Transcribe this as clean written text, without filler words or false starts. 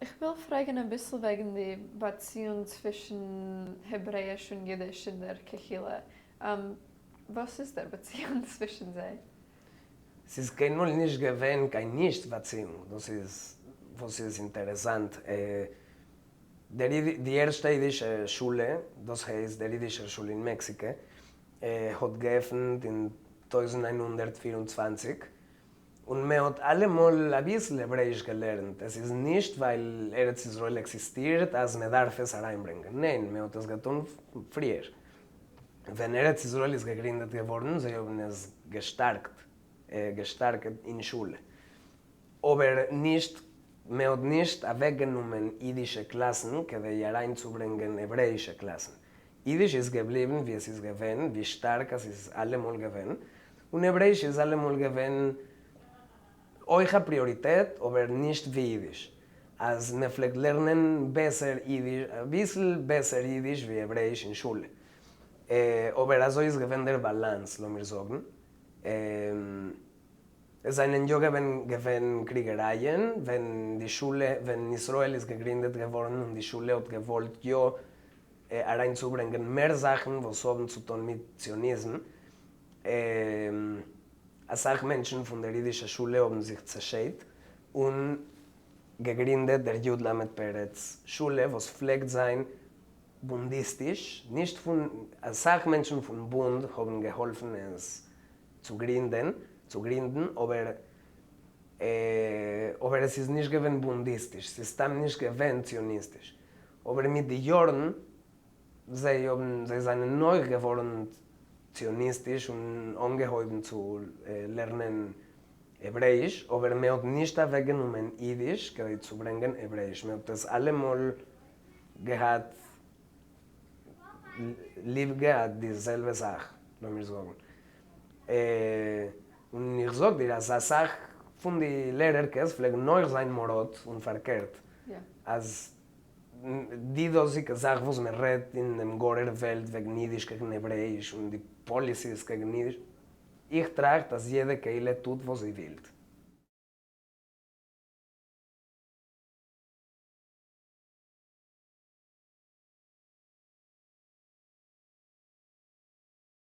איך וויל פרעגן אביסל וועגן די באציאונג צווישן העברעיש און אידיש אין דער קהילה. וואס איז דער באציאונג צווישן זיי? ס'איז קיינמאל נישט געווען קיין נישט באציאונג, דאס איז וואס איז אינטערעסאנט. די ערשטע אידישע שולע, דאס הייסט דער אידישער שול אין מעקסיקע, האט געעפנט אין 1924, און מען האט אלעמאל אביסל העברעיש געלערנט, עס איז נישט ווייל ארץ ישראל עקזיסטירט אז מען דארף עס אריינברענגען, ניין, מען האט עס געטון פריער. ווען ארץ ישראל איז געגרינדעט געווארן, זיי האבן עס געשטארקט, געשטארקט אין שולע, אבער נישט, מען האט נישט אוועקגענומען אידישע קלאסן כדי אריינצוברענגען העברעישע קלאסן, אידיש איז געבליבן ווי עס איז געווען, ווי שטארק עס איז אלעמאל געווען, און העברעיש איז אלעמאל געווען אויך א פריאריטעט, אבער נישט ווי אידיש. אז מען פלעגט לערנען בעסער אידיש, אביסל בעסער אידיש ווי העברעיש אין שולע. אבער אזוי איז געווען דער באלאנס, לאמיר זאגן. עס זענען יא געווען געווען קריגערייען ווען די שולע, ווען ישראל איז געגרינדעט געווארן און די שולע האט געוואלט יא אריינצוברענגען מער זאכן וואס האבן צו טון מיט ציוניזם. אסאך מענטשן פון דער אידישע שולע האבן זיך צעשיידט און געגרינדעט דער י ל פרץ שולע וואס פלעגט זיין בונדיסטיש, נישט פון, אסאך מענטשן פון בונד האבן געהאלפן עס צו גרינדען, צו גרינדן, אבער אבער עס איז נישט געווען בונדיסטיש, ס'איז סתם נישט געווען ציוניסטיש. אבער מיט די יארן זיי האבן זיי זענען אויך געווארן ציוניסטיש און אנגעהויבן צו לערנען העברעיש, אבער מען האט נישט אוועקגענומען אידיש כדי צו ברענגען העברעיש, מען האט עס אלעמאל געהאט ליב געהאט די זעלבע זאך, לאמיר זאגן. און איך זאג דיר אז אסאך פון די לערערקעס פלעגן אויך זיין מורות און פארקערט, אז די דאזיגע זאך וואס מען רעדט אין דעם גארער וועלט וועגן אידיש קעגן העברעאיש און די policies קעגן אידיש, איך טראכט אז יעדע קהילה טוט וואס זי ווילט.